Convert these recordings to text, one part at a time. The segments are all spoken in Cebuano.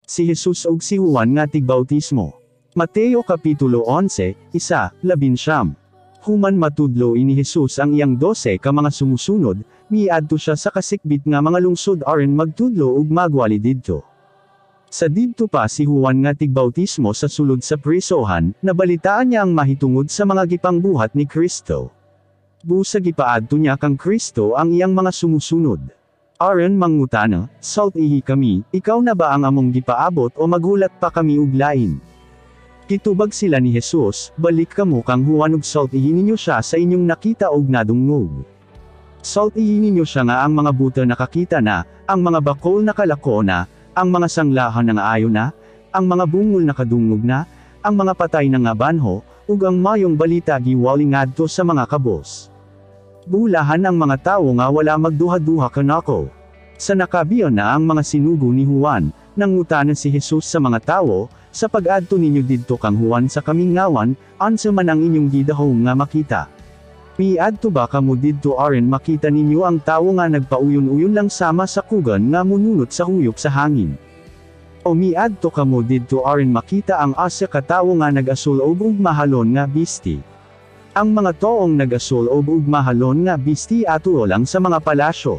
Si Jesus ug si Juan nga tigbautismo. Mateo Kapitulo 11, 1, 19. Human matudlo ni Jesus ang iyang 12 ka mga sumusunod, miadto siya sa kasikbit nga mga lungsod aron magtudlo ug magwali didto. Sa didto pa si Juan nga tigbautismo sa sulod sa prisohan, nabalitaan niya ang mahitungod sa mga gipangbuhat ni Kristo. Busa gipaadto niya kang Kristo ang iyang mga sumusunod. Aron mangutana, "Sultihi kami, ikaw na ba ang among gipaabot o maghulat pa kami og lain?" Gitubag sila ni Jesus, "Balik kamo kang Juan ug sultihi ninyo siya sa inyong nakita og nadungog. Sultihi ninyo siya nga ang mga buta nakakita na, ang mga bakol nakalako na, ang mga sanglahan nangaayo na, ang mga bungol nakadungog na, ang mga patay nangabanho, ug ang maayong balita giwali ngadto sa mga kabos. Bulahan ang mga tawo nga wala magduha-duha kanako." Sa nakabiyon na ang mga sinugo ni Juan, nangutana si Jesus sa mga tawo, "Sa pag-adto ninyo didto kang Juan sa kamingawan, unsa man ang inyong gidahom nga makita? Miadto ba kamo didto aron makita ninyo ang tawo nga nagpauyon-uyon lang sama sa kugan nga mununot sa huyop sa hangin? O miadto kamo didto aron makita ang asa ka tawo nga nag-asul-ob ug mahalon nga bisti? Ang mga toong nag-asul-ob ug mahalon nga bisti atuo lang sa mga palasyo.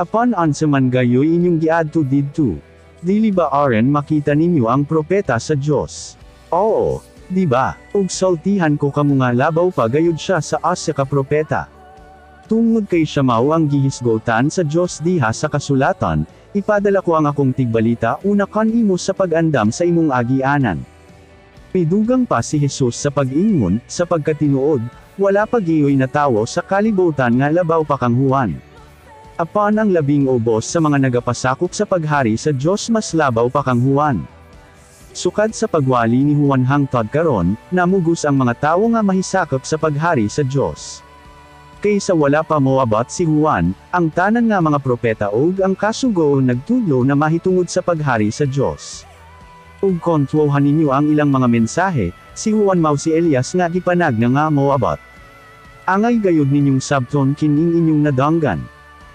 Apan unsa man gayoy inyong giadto didto? Dili ba aron makita ninyo ang propeta sa Dios? Oo, di ba? Ug sultihan ko kamo nga labaw pa gayud siya sa asa ka propeta. Tungod kay siya mao ang gihisgotan sa Dios diha sa kasulatan, 'Ipadala ko ang akong tigbalita una kanimo sa pag-andam sa imong agianan.'" Midugang pa si Jesus sa pag-ingon, "Sa pagkatinuod, wala pa gayoy natawo sa kalibutan nga labaw pa kang Juan. Apan ang labing ubos sa mga nagapasakop sa paghari sa Dios mas labaw pa kang Juan. Sukad sa pagwali ni Juan hangtod karon, namugos ang mga tawo nga mahisakop sa paghari sa Dios. Kay sa wala pa moabot si Juan, ang tanan nga mga propeta ug ang kasugoon nagtudlo na mahitungod sa paghari sa Dios. Ug kon tuohan ninyo ang ilang mga mensahe, si Juan mao si Elias nga gipanagna nga moabot. Angay gayud ninyong sabton kining inyong nadanggan.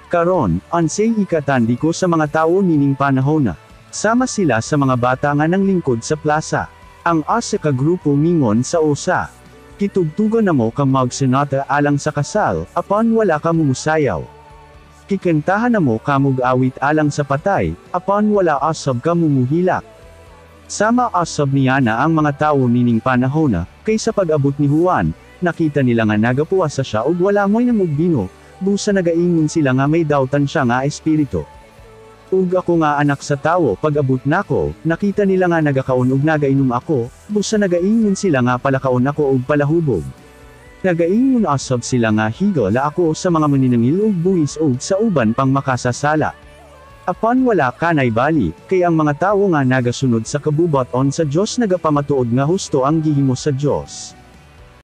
Karon, unsay ikatandi ko sa mga tawo nining panahona? Sama sila sa mga bata nga nanglingkod sa plaza. Ang asa ka grupo mingon sa usa, 'Gitugtugan namo ka magsenata alang sa kasal, apan wala ka mumusayaw. Gikantahan namo kamog awit alang sa patay, apan wala usab ka mumuhilak.' Sama usab niana ang mga tawo nining panahona, kay sa pag-abot ni Juan, nakita nila nga nagapuasa siya ug wala moinom og bino, busa nagaingon sila nga may dautan siya nga espiritu. Ug ako nga Anak sa Tawo, pag-abot nako, nakita nila nga nagakaon ug nagainom ako, busa nagaingon sila nga palakaon ako ug palahubog. Nagaingon usab sila nga higala ako sa mga maniningil og buhis ug sa uban pang makasasala. Apan wala kanay bali, kay ang mga tawo nga nagasunod sa kabubut-on sa Dios nagapamatuod nga husto ang gihimo sa Dios."